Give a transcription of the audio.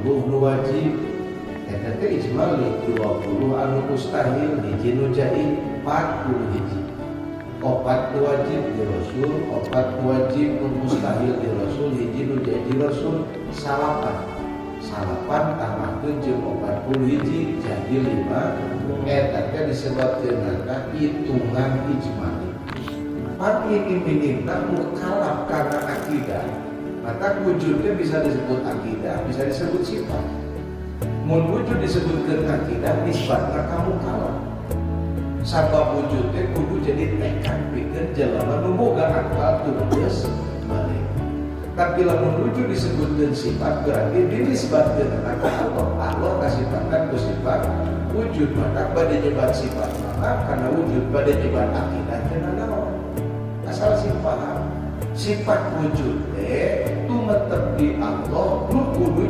20 nu wajib. Eta teh ijmali 20 anu mustahil, hiji nu jaiz, 40 hiji. 4 nu wajib di Rasul, 4 nu wajib nu mustahil di Rasul, hiji nu jaiz di Rasul, salapan. Salapan tambahkeun jeung 40 hiji jadi 5. Eta teh disebabkeunana hitungan ijmali. Pan ini minimna mukalaf karena akidah. Maka wujudnya bisa disebut akidah, bisa disebut sifat. Mun wujud disebutkan akidah, nisbatna ka mukalaf. Sabab wujudnya kudu jadi tekad pikeun jelema nu boga akal tugas balik. Tapi lamun wujud disebutkan sifat, berarti dinisbatkeun ka Allah. Allah kasifatan ku sifat wujud, maka bade nyebat sifat maka karena wujud, bade nyebat akidah teu naon. Asal sing paham sifat wujud teh tumetep di Allah nu kudu.